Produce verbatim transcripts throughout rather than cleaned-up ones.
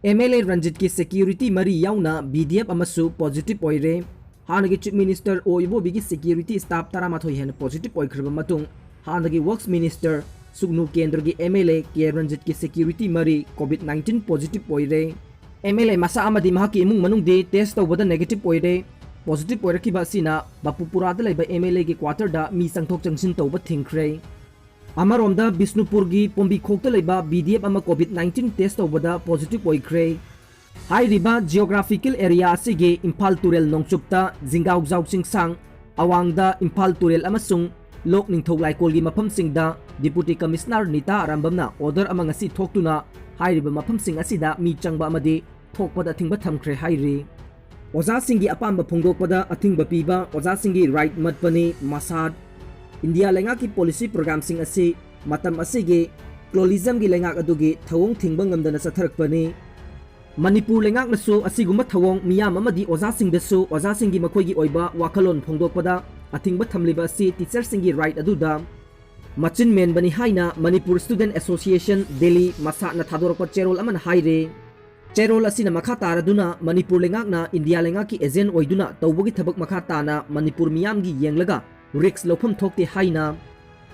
M L ꯑꯦ ꯔꯟꯖꯤꯠꯀꯤ security ꯃꯔꯤ ꯌꯥꯎꯅ B D F ꯑꯃꯁꯨ ꯄꯣꯖꯤꯇꯤꯚ ꯑꯣꯏꯔꯦ꯫ ꯍꯥꯟꯅꯒꯤ ꯆꯤꯐ ꯃꯤꯅꯤꯁꯇꯔ ꯑꯣ ꯏꯕꯣꯕꯤꯒꯤ ꯁꯦꯀ꯭ꯌꯨꯔꯤꯇꯤ ꯁ꯭ꯇꯥꯐ ꯇꯔꯥꯃꯥꯊꯣꯏ ꯍꯦꯟꯅ ꯄꯣꯖꯤꯇꯤꯚ ꯑꯣꯏꯈ꯭ꯔꯕ ꯃꯇꯨꯡ, ꯍꯥꯟꯅꯒꯤ ꯋꯔꯛꯁ ꯃꯤꯅꯤꯁꯇꯔ ꯁꯨꯒꯅꯨ ꯀꯦꯟꯗ꯭ꯔꯒꯤ ꯑꯦꯝ ꯑꯦꯜ ꯑꯦ ꯀꯦ ꯔꯟꯖꯤꯠꯀꯤ ꯁꯦꯀ꯭ꯌꯨꯔꯤꯇꯤ ꯃꯔꯤ ꯀꯣꯚꯤꯗ ꯅꯥꯏꯟꯇꯤꯟ ꯄꯣꯖꯤꯇꯤꯚ ꯑꯣꯏꯔꯦ꯫ ꯑꯦꯝ ꯑꯦꯜ ꯑꯦ ꯃꯁꯥ ꯑꯃꯗꯤ ꯃꯍꯥꯛꯀꯤ ꯏꯃꯨꯡ ꯃꯅꯨꯡꯗꯤ ꯇꯦꯁ ꯇꯧꯕꯗ ꯅꯦꯒꯦꯇꯤꯚ ꯑꯣꯏꯔꯦ꯫ ꯄꯣꯖꯤꯇꯤꯚ ꯑꯣꯏꯔꯛꯈꯤꯕ ꯑꯁꯤꯅ ꯕꯥꯄꯨꯄꯨꯔꯥꯗ ꯂꯩꯕ ꯑꯦꯝ ꯑꯦꯜ ꯑꯦꯒꯤ ꯀ꯭ꯋꯥꯇꯔꯗ ꯃꯤ ꯆꯪꯊꯣꯛ ꯆꯪꯁꯤꯟ ꯇꯧꯕ ꯊꯤꯡꯈ꯭ꯔꯦ꯫ ꯑꯃꯔꯣꯝꯗ, ꯕꯤꯁꯅꯨꯄꯨꯔꯒꯤ ꯄꯣꯝꯕꯤꯈꯣꯛꯇ ꯂꯩꯕ ꯕꯤ ꯗꯤ ꯑꯦꯐ ꯑꯃ ꯀꯣꯚꯤꯗ ꯅꯥꯏꯟꯇꯤꯟ ꯇꯦꯁ ꯇꯧꯕꯗ ꯄꯣꯖꯤꯇꯤꯚ ꯑꯣꯏꯈ꯭ꯔꯦ꯫ ꯍꯥꯏꯔꯤꯕ ꯖꯤꯑꯣꯒ꯭ꯔꯥꯐꯤꯀꯦꯜ ꯑꯦꯔꯤꯌꯥ ꯑꯁꯤꯒꯤ ꯏꯝꯐꯥꯜ ꯇꯨꯔꯦꯜ ꯅꯣꯡꯆꯨꯞꯇ ꯖꯤꯡꯒꯥꯎꯖꯥꯎ ꯆꯤꯡꯁꯥꯡ, ꯑꯋꯥꯡꯗ ꯏꯝꯐꯥꯜ ꯇꯨꯔꯦꯜ ꯑꯃꯁꯨꯡ ꯂꯣꯛ ꯅꯤꯡꯊꯧ ꯂꯥꯏꯀꯣꯜꯒꯤ ꯃꯐꯝꯁꯤꯡꯗ ꯗꯤꯄꯨꯇꯤ ꯀꯃꯤꯁꯅꯔ ꯅꯤꯇꯥ ꯑꯔꯥꯝꯕꯝꯅ ꯑꯣꯔꯗꯔ ꯑꯃ ꯉꯁꯤ ꯊꯣꯛꯇꯨꯅ ꯍꯥꯏꯔꯤꯕ ꯃꯐꯝꯁꯤꯡ ꯑꯁꯤꯗ ꯃꯤ ꯆꯪꯕ ꯑꯃꯗꯤ ꯊꯣꯛꯄꯗ ꯑꯊꯤꯡꯕ ꯊꯝꯈ꯭ꯔꯦ ꯍꯥꯏꯔꯤ꯫ ꯑꯣꯖꯥꯁꯤꯡꯒꯤ ꯑꯄꯥꯝꯕ ꯐꯣꯡꯗꯣꯛꯄꯗ ꯑꯊꯤꯡꯕ ꯄꯤꯕ, ꯑꯣꯖꯥꯁꯤꯡꯒꯤ ꯔꯥꯏꯠ ꯃꯠꯄꯅꯤ, ꯃꯁꯥꯠ꯫ ꯏꯟꯗꯤꯌꯥ ꯂꯩꯉꯥꯛꯀꯤ ꯄꯣꯂꯤꯁꯤ ꯄ꯭ꯔꯣꯒ꯭ꯔꯥꯝꯁꯤꯡ ꯑꯁꯤ ꯃꯇꯝ ꯑꯁꯤꯒꯤ ꯀ꯭ꯂꯣꯂꯤꯖꯝꯒꯤ ꯂꯩꯉꯥꯛ ꯑꯗꯨꯒꯤ ꯊꯧꯑꯣꯡ ꯊꯤꯡꯕ ꯉꯝꯗꯅ ꯆꯠꯊꯔꯛꯄꯅꯤ꯫ ꯃꯅꯤꯄꯨꯔ ꯂꯩꯉꯥꯛꯅꯁꯨ ꯑꯁꯤꯒꯨꯝꯕ ꯊꯧꯑꯣꯡ ꯃꯤꯌꯥꯝ ꯑꯃꯗꯤ ꯑꯣꯖꯥꯁꯤꯡꯗꯁꯨ ꯑꯣꯖꯥꯁꯤꯡꯒꯤ ꯃꯈꯣꯏꯒꯤ ꯑꯣꯏꯕ ꯋꯥꯈꯜꯂꯣꯟ ꯐꯣꯡꯗꯣꯛꯄꯗ ꯑꯊꯤꯡꯕ ꯊꯝꯂꯤꯕ ꯑꯁꯤ ꯇꯤꯆꯔꯁꯤꯡꯒꯤ ꯔꯥꯏꯠ ꯑꯗꯨꯗ ꯃꯆꯤꯟ ꯃꯦꯟꯕꯅꯤ ꯍꯥꯏꯅ ꯃꯅꯤꯄꯨꯔ ꯁ꯭ꯇꯨꯗꯦꯟꯠ ꯑꯦꯁꯣꯁꯤꯌꯦꯁꯟ ꯗꯦꯜꯂꯤ, ꯃꯁꯥꯠꯅ ꯊꯥꯗꯣꯔꯛꯄ ꯆꯦꯔꯣꯜ ꯑꯃꯅ ꯍꯥꯏꯔꯦ꯫ ꯆꯦꯔꯣꯜ ꯑꯁꯤꯅ ꯃꯈꯥ ꯇꯥꯔꯗꯨꯅ ꯃꯅꯤꯄꯨꯔ ꯂꯩꯉꯥꯛꯅ ꯏꯟꯗꯤꯌꯥ ꯂꯩꯉꯥꯛꯀꯤ ꯑꯦꯖꯦꯟꯠ ꯑꯣꯏꯗꯨꯅ ꯇꯧꯕꯒꯤ ꯊꯕꯛ ꯃꯈꯥ ꯇꯥꯅ ꯃꯅꯤꯄꯨꯔ ꯃꯤꯌꯥꯝꯒꯤ ꯌꯦꯡꯂꯒ ꯔꯤꯛꯁ ꯂꯧꯐꯝ ꯊꯣꯛꯇꯦ ꯍꯥꯏꯅ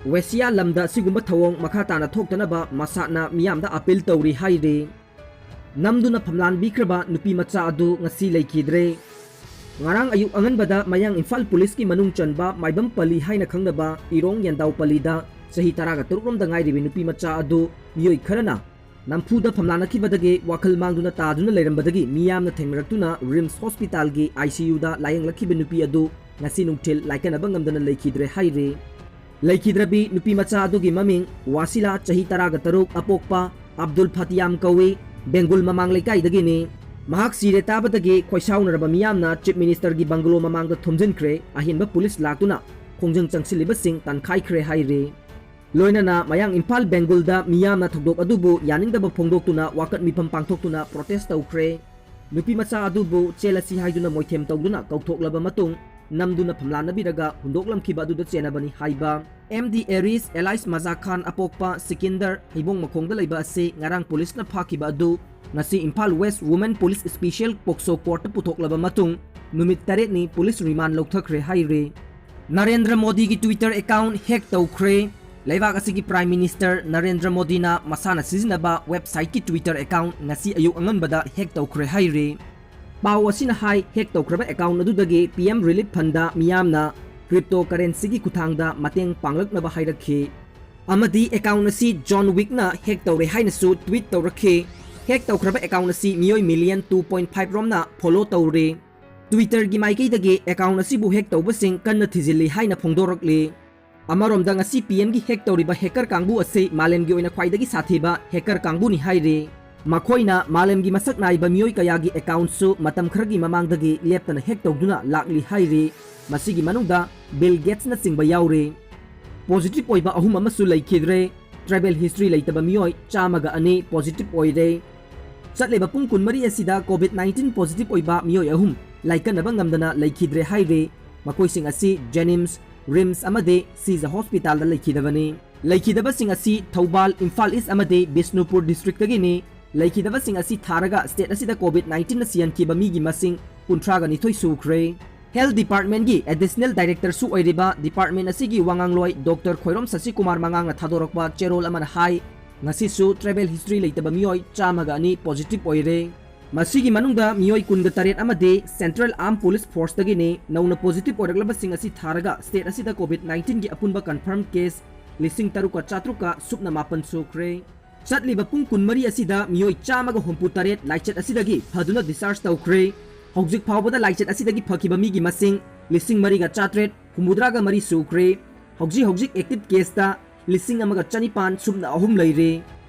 ꯋꯦꯁꯤꯌꯥ ꯂꯝꯗ ꯑꯁꯤꯒꯨꯝꯕ ꯊꯧꯑꯣꯡ ꯃꯈꯥ ꯇꯥꯅ ꯊꯣꯛꯇꯅꯕ ꯃꯁꯥꯠꯅ ꯃꯤꯌꯥꯝꯗ ꯑꯄꯤꯜ ꯇꯧꯔꯤ ꯍꯥꯏꯔꯤ꯫ ꯅꯝꯗꯨꯅ ꯐꯝꯂꯥꯟꯕꯤꯈ꯭ꯔꯕ ꯅꯨꯄꯤ ꯃꯆꯥ ꯑꯗꯨ ꯉꯁꯤ ꯂꯩꯈꯤꯗ꯭ꯔꯦ꯫ ꯉꯔꯥꯡ ꯑꯌꯨꯛ ꯑꯉꯟꯕꯗ ꯃꯌꯥꯡ ꯏꯝꯐꯥꯜ ꯄꯨꯂꯤꯁꯀꯤ ꯃꯅꯨꯡ ꯆꯟꯕ ꯃꯥꯏꯕꯝ ꯄꯜꯂꯤ ꯍꯥꯏꯅ ꯈꯪꯅꯕ ꯏꯔꯣꯡ ꯌꯦꯟꯗꯥꯎ ꯄꯜꯂꯤꯗ ꯆꯍꯤ ꯇꯔꯥꯒ ꯇꯔꯨꯛ ꯔꯣꯝꯗ ꯉꯥꯏꯔꯤꯕꯤ ꯅꯨꯄꯤ ꯃꯆꯥ ꯑꯗꯨ ꯃꯤꯑꯣꯏ ꯈꯔꯅ ꯅꯝꯐꯨꯗ ꯐꯝꯂꯥꯟꯅꯈꯤꯕꯗꯒꯤ ꯋꯥꯈꯜ ꯃꯥꯡꯗꯨꯅ ꯇꯥꯗꯨꯅ ꯂꯩꯔꯝꯕꯗꯒꯤ ꯃꯤꯌꯥꯝꯅ ꯊꯦꯡꯅꯔꯛꯇꯨꯅ ꯔꯤꯝꯁ ꯍꯣꯁꯄꯤꯇꯥꯜꯒꯤ ꯑꯥꯏ ꯁꯤ ꯌꯨꯗ ꯂꯥꯌꯦꯡꯂꯛꯈꯤꯕ ꯅꯨꯄꯤ ꯑꯗꯨ ꯉꯁꯤ ꯅꯨꯡꯊꯤꯜ ꯂꯥꯏꯀꯠꯅꯕ ꯉꯝꯗꯅ ꯂꯩꯈꯤꯗ꯭ꯔꯦ ꯍꯥꯏꯔꯤ꯫ ꯂꯩꯈꯤꯗ꯭ꯔꯕꯤ ꯅꯨꯄꯤ ꯃꯆꯥ ꯑꯗꯨꯒꯤ ꯃꯃꯤꯡ ꯋꯥꯁꯤꯂꯥ, ꯆꯍꯤ ꯇꯔꯥꯒ ꯇꯔꯨꯛ, ꯑꯄꯣꯛꯄ ꯑꯕꯗꯨꯜ ꯐꯇꯤꯌꯥꯝ ꯀꯧꯏ, ꯕꯦꯡꯒꯨꯜ ꯃꯃꯥꯡ ꯂꯩꯀꯥꯏꯗꯒꯤꯅꯤ꯫ ꯃꯍꯥꯛ ꯁꯤꯔꯦ ꯇꯥꯕꯗꯒꯤ ꯈꯣꯏꯁꯥꯎꯅꯔꯕ ꯃꯤꯌꯥꯝꯅ ꯆꯤꯐ ꯃꯤꯅꯤꯁꯇꯔꯒꯤ ꯕꯪꯒꯂꯣ ꯃꯃꯥꯡꯗ ꯊꯣꯝꯖꯤꯟꯈ꯭ꯔꯦ, ꯑꯍꯦꯟꯕ ꯄꯨꯂꯤꯁ ꯂꯥꯛꯇꯨꯅ ꯈꯣꯡꯖꯪ ꯆꯪꯁꯤꯜꯂꯤꯕꯁꯤꯡ ꯇꯥꯟꯈꯥꯏꯈ꯭ꯔꯦ ꯍꯥꯏꯔꯤ꯫ ꯂꯣꯏꯅꯅ ꯃꯌꯥꯡ ꯏꯝꯐꯥꯜ ꯕꯦꯡꯒꯨꯜꯗ ꯃꯤꯌꯥꯝꯅ ꯊꯧꯗꯣꯛ ꯑꯗꯨꯕꯨ ꯌꯥꯅꯤꯡꯗꯕ ꯐꯣꯡꯗꯣꯛꯇꯨꯅ ꯋꯥꯀꯠ ꯃꯤꯐꯝ ꯄꯥꯡꯊꯣꯛꯇꯨꯅ ꯄ꯭ꯔꯣꯇꯦꯁ ꯇꯧꯈ꯭ꯔꯦ꯫ ꯅꯨꯄꯤ ꯃꯆꯥ ꯑꯗꯨꯕꯨ ꯆꯦꯜꯂꯁꯤ ꯍꯥꯏꯗꯨꯅ ꯃꯣꯏꯊꯦꯝ ꯇꯧꯗꯨꯅ ꯀꯧꯊꯣꯛꯂꯕ ꯃꯇꯨꯡ ꯅꯝꯗꯨꯅ ꯐꯝꯂꯥꯟꯅꯕꯤꯔꯒ ꯍꯨꯟꯗꯣꯛꯂꯝꯈꯤꯕ ꯑꯗꯨꯗ ꯆꯦꯟꯅꯕꯅꯤ ꯍꯥꯏꯕ꯫ ꯑꯦꯝ ꯗꯤ ꯑꯦꯔꯤꯁ ꯑꯦꯂꯥꯏꯁ ꯃꯖꯥ ꯈꯥꯟ ꯑꯄꯣꯛꯄ ꯁꯤꯀꯤꯟꯗꯔ ꯍꯩꯕꯣꯡ ꯃꯈꯣꯡꯗ ꯂꯩꯕ ꯑꯁꯤ ꯉꯔꯥꯡ ꯄꯨꯂꯤꯁꯅ ꯐꯥꯈꯤꯕ ꯑꯗꯨ ꯉꯁꯤ Imphal West Women Police Special POCSO Courtꯇ ꯄꯨꯊꯣꯛꯂꯕ ꯃꯇꯨꯡ ꯅꯨꯃꯤꯠ ꯇꯔꯦꯠꯅꯤ police remand ꯂꯧꯊꯈ꯭ꯔꯦ ꯍꯥꯏꯔꯤ꯫ ꯅꯔꯦꯟꯗ꯭ꯔ ꯃꯣꯗꯤꯒꯤ Twitter account hack ꯇꯧꯈ꯭ꯔꯦ꯫ ꯂꯩꯕꯥꯛ ꯑꯁꯤꯒꯤ Prime Minister ꯅꯔꯦꯟꯗ꯭ꯔ ꯃꯣꯗꯤꯅ ꯃꯁꯥꯅ ꯁꯤꯖꯤꯟꯅꯕ websiteꯀꯤ Twitter account ꯉꯁꯤ ꯑꯌꯨꯛ ꯑꯉꯟꯕꯗ hack ꯇꯧꯈ꯭ꯔꯦ ꯍꯥꯏꯔꯤ꯫ ꯄꯥꯎ ꯑꯁꯤꯅ ꯍꯥꯏ, hack ꯇꯧꯈ꯭ꯔꯕ account ꯑꯗꯨꯗꯒꯤ PM Relief Fundꯗ ꯃꯤꯌꯥꯝꯅ cryptocurrencyꯒꯤ ꯈꯨꯠꯊꯥꯡꯗ ꯃꯇꯦꯡ ꯄꯥꯡꯂꯛꯅꯕ ꯍꯥꯏꯔꯛꯈꯤ꯫ ꯑꯃꯗꯤ account ꯑꯁꯤ John Wickꯅ hack ꯇꯧꯔꯦ ꯍꯥꯏꯅꯁꯨ tweet ꯇꯧꯔꯛꯈꯤ꯫ Hack ꯇꯧꯈ꯭ꯔꯕ account ꯑꯁꯤ ꯃꯤꯑꯣꯏ million two point five ꯔꯣꯝꯅ follow ꯇꯧꯔꯦ꯫ Twitterꯒꯤ ꯃꯥꯏꯀꯩꯗꯒꯤ account ꯑꯁꯤꯕꯨ hack ꯇꯧꯕꯁꯤꯡ ꯀꯟꯅ ꯊꯤꯖꯤꯜꯂꯤ ꯍꯥꯏꯅ ꯐꯣꯡꯗꯣꯔꯛꯂꯤ꯫ ꯑꯃꯔꯣꯝꯗ ꯉꯁꯤ PMꯒꯤ hack ꯇꯧꯔꯤꯕ hacker ꯀꯥꯡꯕꯨ ꯑꯁꯤ ꯃꯥꯂꯦꯝꯒꯤ ꯑꯣꯏꯅ ꯈ꯭ꯋꯥꯏꯗꯒꯤ ꯁꯥꯊꯤꯕ hacker ꯀꯥꯡꯕꯨꯅꯤ ꯍꯥꯏꯔꯤ꯫ ꯃꯈꯣꯏꯅ ꯃꯥꯂꯦꯝꯒꯤ ꯃꯁꯛ ꯅꯥꯏꯕ ꯃꯤꯑꯣꯏ ꯀꯌꯥꯒꯤ accountꯁꯨ ꯃꯇꯝ ꯈꯔꯒꯤ ꯃꯃꯥꯡꯗꯒꯤ ꯂꯦꯞꯇꯅ hack ꯇꯧꯗꯨꯅ ꯂꯥꯛꯂꯤ ꯍꯥꯏꯔꯤ꯫ ꯃꯁꯤꯒꯤ ꯃꯅꯨꯡꯗ Bill Gatesꯅꯆꯤꯡꯕ ꯌꯥꯎꯔꯤ꯫ Positive ꯑꯣꯏꯕ ꯑꯍꯨꯝ ꯑꯃꯁꯨ ꯂꯩꯈꯤꯗ꯭ꯔꯦ꯫ Travel history ꯂꯩꯇꯕ ꯃꯤꯑꯣꯏ ꯆꯥꯝꯃꯒ ꯑꯅꯤ positive ꯑꯣꯏꯔꯦ꯫ ꯆꯠꯂꯤꯕ ꯄꯨꯡ ꯀꯨꯟꯃꯔꯤ ꯑꯁꯤꯗ COVID nineteen positive ꯑꯣꯏꯕ ꯃꯤꯑꯣꯏ ꯑꯍꯨꯝ ꯂꯥꯏꯀꯠꯅꯕ ꯉꯝꯗꯅ ꯂꯩꯈꯤꯗ꯭ꯔꯦ ꯍꯥꯏꯔꯤ꯫ ꯃꯈꯣꯏꯁꯤꯡ ꯑꯁꯤ JNIMS, RIMS ꯑꯃꯗꯤ Sija Hospitalꯗ ꯂꯩꯈꯤꯗꯕꯅꯤ꯫ ꯂꯩꯈꯤꯗꯕꯁꯤꯡ ꯑꯁꯤ ꯊꯧꯕꯥꯜ, ꯏꯝꯐꯥꯜ East ꯑꯃꯗꯤ ꯕꯤꯁꯅꯨꯄꯨꯔ districtꯇꯒꯤꯅꯤ꯫ ꯂꯩꯈꯤꯗꯕꯁꯤꯡ ꯑꯁꯤ ꯊꯥꯔꯒ state ꯑꯁꯤꯗ COVID nineteenꯅ ꯁꯤꯍꯟꯈꯤꯕ ꯃꯤꯒꯤ ꯃꯁꯤꯡ ꯀꯨꯟꯊ꯭ꯔꯥꯒ ꯅꯤꯊꯣꯏ ꯁꯨꯈ꯭ꯔꯦ꯫ Health Departmentꯀꯤ Additional Directorꯁꯨ ꯑꯣꯏꯔꯤꯕ department ꯑꯁꯤꯒꯤ ꯋꯥꯉꯥꯡꯂꯣꯏ Doctor ꯈꯣꯏꯔꯣꯝ ꯁꯁꯤꯀꯨꯃꯥꯔ ꯃꯉꯥꯡꯅ ꯊꯥꯗꯣꯔꯛꯄ ꯆꯦꯔꯣꯜ ꯑꯃꯅ ꯍꯥꯏ, ꯉꯁꯤꯁꯨ travel history ꯂꯩꯇꯕ ꯃꯤꯑꯣꯏ ꯆꯥꯝꯃꯒ ꯑꯅꯤ positive ꯑꯣꯏꯔꯦ꯫ ꯃꯁꯤꯒꯤ ꯃꯅꯨꯡꯗ ꯃꯤꯑꯣꯏ ꯀꯨꯟꯒ ꯇꯔꯦꯠ ꯑꯃꯗꯤ Central Armed Police Forceꯇꯒꯤꯅꯤ꯫ ꯅꯧꯅ positive ꯑꯣꯏꯔꯛꯂꯕꯁꯤꯡ ꯑꯁꯤ ꯊꯥꯔꯒ state ꯑꯁꯤꯗ COVID nineteenꯒꯤ ꯑꯄꯨꯟꯕ confirm case ꯂꯤꯁꯤꯡ ꯇꯔꯨꯛꯀ ꯆꯥꯇ꯭ꯔꯨꯛꯀ ꯁꯨꯞꯅ ꯃꯥꯄꯟ ꯁꯨꯈ꯭ꯔꯦ꯫ ꯆꯠꯂꯤꯕ ꯄꯨꯡ ꯀꯨꯟꯃꯔꯤ ꯑꯁꯤꯗ ꯃꯤꯑꯣꯏ ꯆꯥꯝꯃꯒ ꯍꯨꯝꯐꯨ ꯇꯔꯦꯠ ꯂꯥꯏꯆꯠ ꯑꯁꯤꯗꯒꯤ ꯐꯗꯨꯅ discharge ꯇꯧꯈ꯭ꯔꯦ꯫ ꯍꯧꯖꯤꯛ ꯐꯥꯎꯕꯗ ꯂꯥꯏꯆꯠ ꯑꯁꯤꯗꯒꯤ ꯐꯈꯤꯕ ꯃꯤꯒꯤ ꯃꯁꯤꯡ ꯂꯤꯁꯤꯡ ꯃꯔꯤꯒ ꯆꯥꯇ꯭ꯔꯦꯠ ꯍꯨꯝꯐꯨꯇꯔꯥꯒ ꯃꯔꯤ ꯁꯨꯈ꯭ꯔꯦ꯫ ꯍꯧꯖꯤꯛ ꯍꯧꯖꯤꯛ active caseꯇ ꯂꯤꯁꯤꯡ ꯑꯃꯒ ꯆꯅꯤꯄꯥꯟ ꯁꯨꯞꯅ ꯑꯍꯨꯝ ꯂꯩꯔꯦ꯫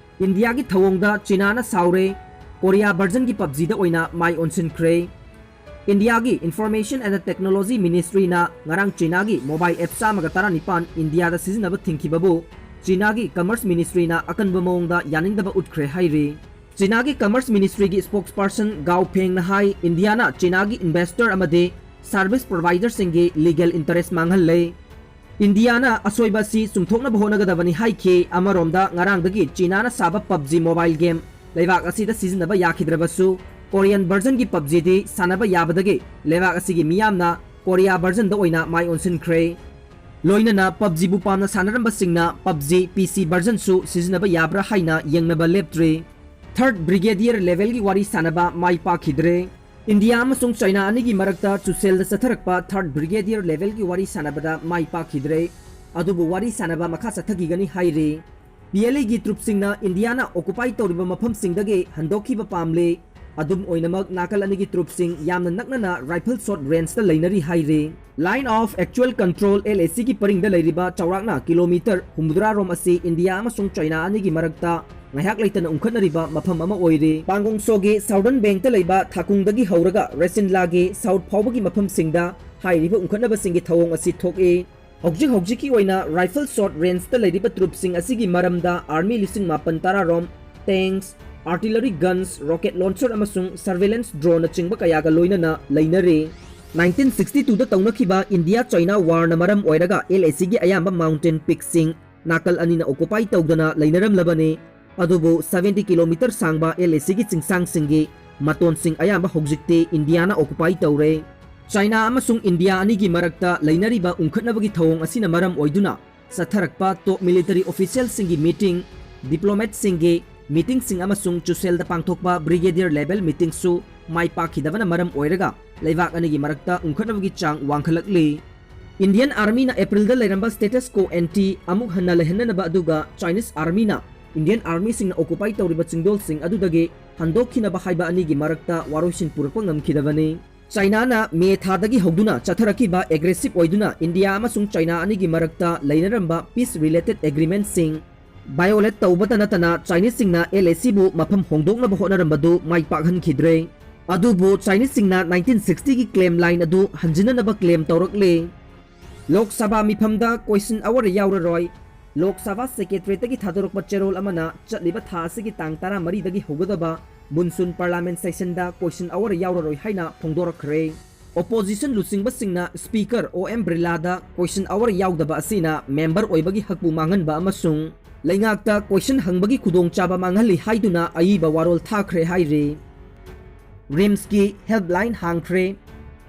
ꯏꯟꯗꯤꯌꯥꯒꯤ ꯊꯧꯑꯣꯡꯗ ꯆꯤꯅꯥꯅ ꯁꯥꯎꯔꯦ꯫ ꯀꯣꯔꯤꯌꯥ versionꯒꯤ PUBGꯗ ꯑꯣꯏꯅ ꯃꯥꯏ ꯑꯣꯟꯁꯤꯟꯈ꯭ꯔꯦ꯫ ꯏꯟꯗꯤꯌꯥꯒꯤ Information and Technology Ministryꯅ ꯉꯔꯥꯡ ꯆꯤꯅꯥꯒꯤ mobile app ꯆꯥꯝꯃꯒ ꯇꯔꯥꯅꯤꯄꯥꯟ ꯏꯟꯗꯤꯌꯥꯗ ꯁꯤꯖꯤꯟꯅꯕ ꯊꯤꯡꯈꯤꯕꯕꯨ ꯆꯤꯅꯥꯒꯤ Commerce Ministryꯅ ꯑꯀꯟꯕ ꯃꯑꯣꯡꯗ ꯌꯥꯅꯤꯡꯗꯕ ꯎꯠꯈ꯭ꯔꯦ ꯍꯥꯏꯔꯤ꯫ ꯆꯤꯅꯥꯒꯤ Commerce Ministryꯒꯤ spokesperson Gao Fengꯅ ꯍꯥꯏ, ꯏꯟꯗꯤꯌꯥꯅ ꯆꯤꯅꯥꯒꯤ investor ꯑꯃꯗꯤ service providerꯁꯤꯡꯒꯤ legal interest ꯃꯥꯡꯍꯜꯂꯦ꯫ ꯏꯟꯗꯤꯌꯥꯅ ꯑꯁꯣꯏꯕ ꯑꯁꯤ ꯆꯨꯝꯊꯣꯛꯅꯕ ꯍꯣꯠꯅꯒꯗꯕꯅꯤ ꯍꯥꯏꯈꯤ꯫ ꯑꯃꯔꯣꯝꯗ ꯉꯔꯥꯡꯗꯒꯤ ꯆꯤꯅꯥꯅ ꯁꯥꯕ PUBG mobile game ꯂꯩꯕꯥꯛ ꯑꯁꯤꯗ ꯁꯤꯖꯤꯟꯅꯕ ꯌꯥꯈꯤꯗ꯭ꯔꯕꯁꯨ, ꯀꯣꯔꯤꯌꯟ ꯚꯔꯖꯟꯒꯤ ꯄꯕꯖꯤꯗꯤ ꯁꯥꯟꯅꯕ ꯌꯥꯕꯗꯒꯤ ꯂꯩꯕꯥꯛ ꯑꯁꯤꯒꯤ ꯃꯤꯌꯥꯝꯅ ꯀꯣꯔꯤꯌꯥ ꯚꯔꯖꯟꯗ ꯑꯣꯏꯅ ꯃꯥꯏ ꯑꯣꯟꯁꯤꯟꯈ꯭ꯔꯦ꯫ ꯂꯣꯏꯅꯅ ꯄꯕꯖꯤꯕꯨ ꯄꯥꯝꯅ ꯁꯥꯟꯅꯔꯝꯕꯁꯤꯡꯅ ꯄꯕꯖꯤ ꯄꯤ ꯁꯤ ꯚꯔꯖꯟꯁꯨ ꯁꯤꯖꯤꯟꯅꯕ ꯌꯥꯕ꯭ꯔꯥ ꯍꯥꯏꯅ ꯌꯦꯡꯅꯕ ꯂꯦꯞꯇ꯭ꯔꯤ꯫ ꯊꯔꯗ ꯕ꯭ꯔꯤꯒꯦꯗꯤꯌꯔ ꯂꯦꯚꯦꯜꯒꯤ ꯋꯥꯔꯤ ꯁꯥꯟꯅꯕ ꯃꯥꯏ ꯄꯥꯛꯈꯤꯗ꯭ꯔꯦ꯫ ꯏꯟꯗꯤꯌꯥ ꯑꯃꯁꯨꯡ ꯆꯥꯏꯅꯥ ꯑꯅꯤꯒꯤ ꯃꯔꯛꯇ ꯆꯨꯁꯦꯜꯗ ꯆꯠꯊꯔꯛꯄ ꯊꯔꯗ ꯕ꯭ꯔꯤꯒꯦꯗꯤꯌꯔ ꯂꯦꯚꯦꯜꯒꯤ ꯋꯥꯔꯤ ꯁꯥꯟꯅꯕꯗ ꯃꯥꯏ ꯄꯥꯛꯈꯤꯗ꯭ꯔꯦ꯫ ꯑꯗꯨꯕꯨ ꯋꯥꯔꯤ ꯁꯥꯟꯅꯕ ꯃꯈꯥ ꯆꯠꯊꯈꯤꯒꯅꯤ ꯍꯥꯏꯔꯤ꯫ ꯄꯤ ꯑꯦꯜ ꯑꯦꯒꯤ ꯇ꯭ꯔꯨꯞꯁꯤꯡꯅ ꯏꯟꯗꯤꯌꯥꯅ ꯑꯣꯀꯨꯄꯥꯏ ꯇꯧꯔꯤꯕ ꯃꯐꯝꯁꯤꯡꯗꯒꯤ ꯍꯟꯗꯣꯛꯈꯤꯕ ꯄꯥꯝꯂꯤ꯫ ꯑꯗꯨꯝ ꯑꯣꯏꯅꯃꯛ, ꯅꯥꯀꯜ ꯑꯅꯤꯒꯤ ꯇ꯭ꯔꯨꯞꯁꯤꯡ ꯌꯥꯝꯅ ꯅꯛꯅꯅ ꯔꯥꯏꯐꯜ ꯁꯣꯠ ꯔꯦꯟꯖꯇ ꯂꯩꯅꯔꯤ ꯍꯥꯏꯔꯤ꯫ Line of actual control, L A ꯁꯤꯒꯤ ꯄꯔꯤꯡꯗ ꯂꯩꯔꯤꯕ ꯆꯥꯎꯔꯥꯛꯅ ꯀꯤꯂꯣꯃꯤꯇꯔ ꯍꯨꯝꯐꯨꯇꯔꯥ ꯔꯣꯝ ꯑꯁꯤ ꯏꯟꯗꯤꯌꯥ ꯑꯃꯁꯨꯡ ꯆꯥꯏꯅꯥ ꯑꯅꯤꯒꯤ ꯃꯔꯛꯇ ꯉꯥꯏꯍꯥꯛ ꯂꯩꯇꯅ ꯎꯪꯈꯠꯅꯔꯤꯕ ꯃꯐꯝ ꯑꯃ ꯑꯣꯏꯔꯤ꯫ ꯄꯥꯡꯒꯣꯡ ꯁꯣꯒꯤ ꯁꯥꯎꯗꯔꯟ ꯕꯦꯡꯛꯇ ꯂꯩꯕ ꯊꯥꯀꯨꯡꯗꯒꯤ ꯍꯧꯔꯒ ꯔꯦꯁꯤꯟꯂꯥꯒꯤ ꯁꯥꯎꯠ ꯐꯥꯎꯕꯒꯤ ꯃꯐꯝꯁꯤꯡꯗ ꯍꯥꯏꯔꯤꯕ ꯎꯪꯈꯠꯅꯕꯁꯤꯡꯒꯤ ꯊꯧꯑꯣꯡ ꯑꯁꯤ ꯊꯣꯛꯏ꯫ ꯍꯧꯖꯤꯛ ꯍꯧꯖꯤꯛꯀꯤ ꯑꯣꯏꯅ ꯔꯥꯏꯐꯜ ꯁꯣꯠ ꯔꯦꯟꯖꯇ ꯂꯩꯔꯤꯕ ꯇ꯭ꯔꯨꯞꯁꯤꯡ ꯑꯁꯤꯒꯤ ꯃꯔꯝꯗ ꯑꯥꯔꯃꯤ ꯂꯤꯁꯤꯡ ꯃꯥꯄꯟ ꯇꯔꯥ ꯔꯣꯝ, ꯇꯦꯡꯛꯁ, ꯑꯥꯔꯇꯤꯂꯔꯤ ꯒꯟꯁ, ꯔꯣꯀꯦꯠ ꯂꯣꯟꯆꯔ ꯑꯃꯁꯨꯡ ꯁꯔꯚꯦꯂꯦꯟꯁ ꯗ꯭ꯔꯣꯟꯅꯆꯤꯡꯕ ꯀꯌꯥꯒ ꯂꯣꯏꯅꯅ ꯂꯩꯅꯔꯤ꯫ ꯅꯥꯏꯟꯇꯤꯟ ꯁꯤꯛꯁꯇꯤ ꯇꯨꯗ ꯇꯧꯅꯈꯤꯕ ꯏꯟꯗꯤꯌꯥ ꯆꯥꯏꯅꯥ ꯋꯥꯔꯅ ꯃꯔꯝ ꯑꯣꯏꯔꯒ ꯑꯦꯜ ꯑꯦ ꯁꯤꯒꯤ ꯑꯌꯥꯝꯕ ꯃꯥꯎꯟꯇꯦꯟ ꯄꯤꯛꯁꯤꯡ ꯅꯥꯀꯜ ꯑꯅꯤꯅ ꯑꯣꯀꯨꯄꯥꯏ ꯇꯧꯗꯅ ꯂꯩꯅꯔꯝꯂꯕꯅꯤ꯫ ꯑꯗꯨꯕꯨ ꯁꯚꯦꯟꯇꯤ ꯀꯤꯂꯣꯃꯤꯇꯔ ꯁꯥꯡꯕ ꯑꯦꯜ ꯑꯦ ꯁꯤꯒꯤ ꯆꯤꯡꯁꯥꯡꯁꯤꯡꯒꯤ ꯃꯇꯣꯟꯁꯤꯡ ꯑꯌꯥꯝꯕ ꯍꯧꯖꯤꯛꯇꯤ ꯏꯟꯗꯤꯌꯥꯅ ꯑꯣꯀꯨꯄꯥꯏ ꯇꯧꯔꯦ꯫ ꯆꯥꯏꯅꯥ ꯑꯃꯁꯨꯡ ꯏꯟꯗꯤꯌꯥ ꯑꯅꯤꯒꯤ ꯃꯔꯛꯇ ꯂꯩꯅꯔꯤꯕ ꯎꯪꯈꯠꯅꯕꯒꯤ ꯊꯧꯑꯣꯡ ꯑꯁꯤꯅ ꯃꯔꯝ ꯑꯣꯏꯗꯨꯅ ꯆꯠꯊꯔꯛꯄ ꯇꯣꯞ ꯃꯤꯂꯤꯇꯔꯤ ꯑꯣꯐꯤꯁꯤꯌꯦꯜꯁꯤꯡꯒꯤ ꯃꯤꯇꯤꯡ, ꯗꯤꯄ꯭ꯂꯣꯃꯦꯠꯁꯤꯡꯒꯤ ꯃꯤꯇꯤꯡꯁꯤꯡ ꯑꯃꯁꯨꯡ ꯆꯨꯁꯦꯜꯗ ꯄꯥꯡꯊꯣꯛꯄ ꯕ꯭ꯔꯤꯒꯦꯗꯤꯌꯔ ꯂꯦꯚꯦꯜ ꯃꯤꯇꯤꯡꯁꯨ ꯃꯥꯏ ꯄꯥꯛꯈꯤꯗꯕꯅ ꯃꯔꯝ ꯑꯣꯏꯔꯒ ꯂꯩꯕꯥꯛ ꯑꯅꯤꯒꯤ ꯃꯔꯛꯇ ꯎꯪꯈꯠꯅꯕꯒꯤ ꯆꯥꯡ ꯋꯥꯡꯈꯠꯂꯛꯂꯤ꯫ ꯏꯟꯗꯤꯌꯟ ꯑꯥꯔꯃꯤꯅ ꯑꯦꯄ꯭ꯔꯤꯜꯗ ꯂꯩꯔꯝꯕ status quo ante ꯑꯃꯨꯛ ꯍꯟꯅ ꯂꯩꯍꯟꯅꯅꯕ, ꯑꯗꯨꯒ ꯆꯥꯏꯅꯤꯁ ꯑꯥꯔꯃꯤꯅ ꯏꯟꯗꯤꯌꯟ ꯑꯥꯔꯃꯤꯁꯤꯡꯅ ꯑꯣꯀꯨꯄꯥꯏ ꯇꯧꯔꯤꯕ ꯆꯤꯡꯗꯣꯜꯁꯤꯡ ꯑꯗꯨꯗꯒꯤ ꯍꯟꯗꯣꯛꯈꯤꯅꯕ ꯍꯥꯏꯕ ꯑꯅꯤꯒꯤ ꯃꯔꯛꯇ ꯋꯥꯔꯣꯏꯁꯤꯟ ꯄꯨꯔꯛꯄ ꯉꯝꯈꯤꯗꯕꯅꯤ꯫ ꯆꯥꯏꯅꯥꯅ ꯃꯦ ꯊꯥꯗꯒꯤ ꯍꯧꯗꯨꯅ ꯆꯠꯊꯔꯛꯈꯤꯕ ꯑꯦꯒ꯭ꯔꯦꯁꯤꯞ ꯑꯣꯏꯗꯨꯅ ꯏꯟꯗꯤꯌꯥ ꯑꯃꯁꯨꯡ ꯆꯥꯏꯅꯥ ꯑꯅꯤꯒꯤ ꯃꯔꯛꯇ ꯂꯩꯅꯔꯝꯕ ꯄꯤꯁ ꯔꯤꯂꯦꯇꯦꯗ ꯑꯦꯒ꯭ꯔꯤꯃꯦꯟꯠꯁꯤꯡ ꯚꯥꯏꯑꯣꯂꯦꯠ ꯇꯧꯕꯇ ꯅꯠꯇꯅ ꯆꯥꯏꯅꯤꯁꯁꯤꯡꯅ ꯑꯦꯜ ꯑꯦ ꯁꯤꯕꯨ ꯃꯐꯝ ꯍꯣꯡꯗꯣꯛꯅꯕ ꯍꯣꯠꯅꯔꯝꯕꯗꯨ ꯃꯥꯏ ꯄꯥꯛꯍꯟꯈꯤꯗ꯭ꯔꯦ꯫ ꯑꯗꯨꯕꯨ ꯆꯥꯏꯅꯤꯁꯁꯤꯡꯅ ꯅꯥꯏꯟꯇꯤꯟ ꯁꯤꯛꯁꯇꯤꯒꯤ ꯀ꯭ꯂꯦꯝ ꯂꯥꯏꯟ ꯑꯗꯨ ꯍꯟꯖꯤꯟꯅꯅꯕ ꯀ꯭ꯂꯦꯝ ꯇꯧꯔꯛꯂꯦ꯫ ꯂꯣꯛ ꯁꯚꯥ ꯃꯤꯐꯝꯗ ꯀꯣꯏꯁꯟ ꯑꯋꯥꯔ ꯌꯥꯎꯔꯔꯣꯏ꯫ ꯂꯣꯛ ꯁꯚꯥ ꯁꯦꯀ꯭ꯔꯦꯇꯔꯤꯌꯦꯠꯇꯒꯤ ꯊꯥꯗꯣꯔꯛꯄ ꯆꯦꯔꯣꯜ ꯑꯃꯅ ꯆꯠꯂꯤꯕ ꯊꯥ ꯑꯁꯤꯒꯤ ꯇꯥꯡ ꯇꯔꯥꯃꯔꯤꯗꯒꯤ ꯍꯧꯒꯗꯕ ꯃꯨꯟꯁꯨꯟ ꯄꯥꯔꯂꯥꯃꯦꯟꯠ ꯁꯦꯁꯟꯗ ꯀꯣꯏꯁꯟ ꯑꯋꯥꯔ ꯌꯥꯎꯔꯔꯣꯏ ꯍꯥꯏꯅ ꯐꯣꯡꯗꯣꯔꯛꯈ꯭ꯔꯦ꯫ ꯑꯣꯄꯣꯖꯤꯁꯟ ꯂꯨꯆꯤꯡꯕꯁꯤꯡꯅ ꯁ꯭ꯄꯤꯀꯔ ꯑꯣ ꯑꯦꯝ ꯕꯤꯔꯂꯥꯗ ꯀꯣꯏꯁꯟ ꯑꯋꯥꯔ ꯌꯥꯎꯗꯕ ꯑꯁꯤꯅ ꯃꯦꯝꯕꯔ ꯑꯣꯏꯕꯒꯤ ꯍꯛꯄꯨ ꯃꯥꯡꯍꯟꯕ ꯑꯃꯁꯨꯡ ꯂꯩꯉꯥꯛꯇ ꯀꯣꯏꯁꯟ ꯍꯪꯕꯒꯤ ꯈꯨꯗꯣꯡꯆꯥꯕ ꯃꯥꯡꯍꯜꯂꯤ ꯍꯥꯏꯗꯨꯅ ꯑꯏꯕ ꯋꯥꯔꯣꯜ ꯊꯥꯈ꯭ꯔꯦ ꯍꯥꯏꯔꯤ꯫ ꯔꯤꯝꯁꯀꯤ ꯍꯦꯜꯞꯂꯥꯏꯟ ꯍꯥꯡꯈ꯭ꯔꯦ꯫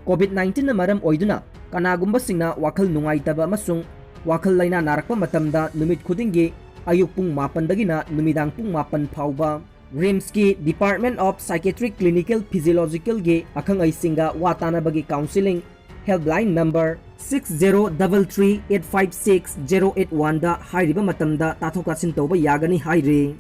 ꯀꯣꯚꯤꯗ ꯅꯥꯏꯟꯇꯤꯟꯅ ꯃꯔꯝ ꯑꯣꯏꯗꯨꯅ ꯀꯅꯥꯒꯨꯝꯕꯁꯤꯡꯅ ꯋꯥꯈꯜ ꯅꯨꯡꯉꯥꯏꯇꯕ ꯑꯃꯁꯨꯡ ꯋꯥꯈꯜ ꯂꯩꯅꯥ ꯅꯥꯔꯛꯄ ꯃꯇꯝꯗ ꯅꯨꯃꯤꯠ ꯈꯨꯗꯤꯡꯒꯤ ꯑꯌꯨꯛ ꯄꯨꯡ ꯃꯥꯄꯟꯗꯒꯤꯅ ꯅꯨꯃꯤꯗꯥꯡ ꯄꯨꯡ ꯃꯥꯄꯟ ꯐꯥꯎꯕ ꯔꯤꯝꯁꯀꯤ Department of Psychiatric Clinical Physiologicalꯒꯤ ꯑꯈꯪ ꯑꯍꯩꯁꯤꯡꯒ ꯋꯥ ꯇꯥꯅꯕꯒꯤ counselling helpline number six zero double three eight five six zero eight oneꯗ ꯍꯥꯏꯔꯤꯕ ꯃꯇꯝꯗ ꯇꯥꯊꯣꯛ ꯇꯥꯁꯤꯟ ꯇꯧꯕ ꯌꯥꯒꯅꯤ ꯍꯥꯏꯔꯤ꯫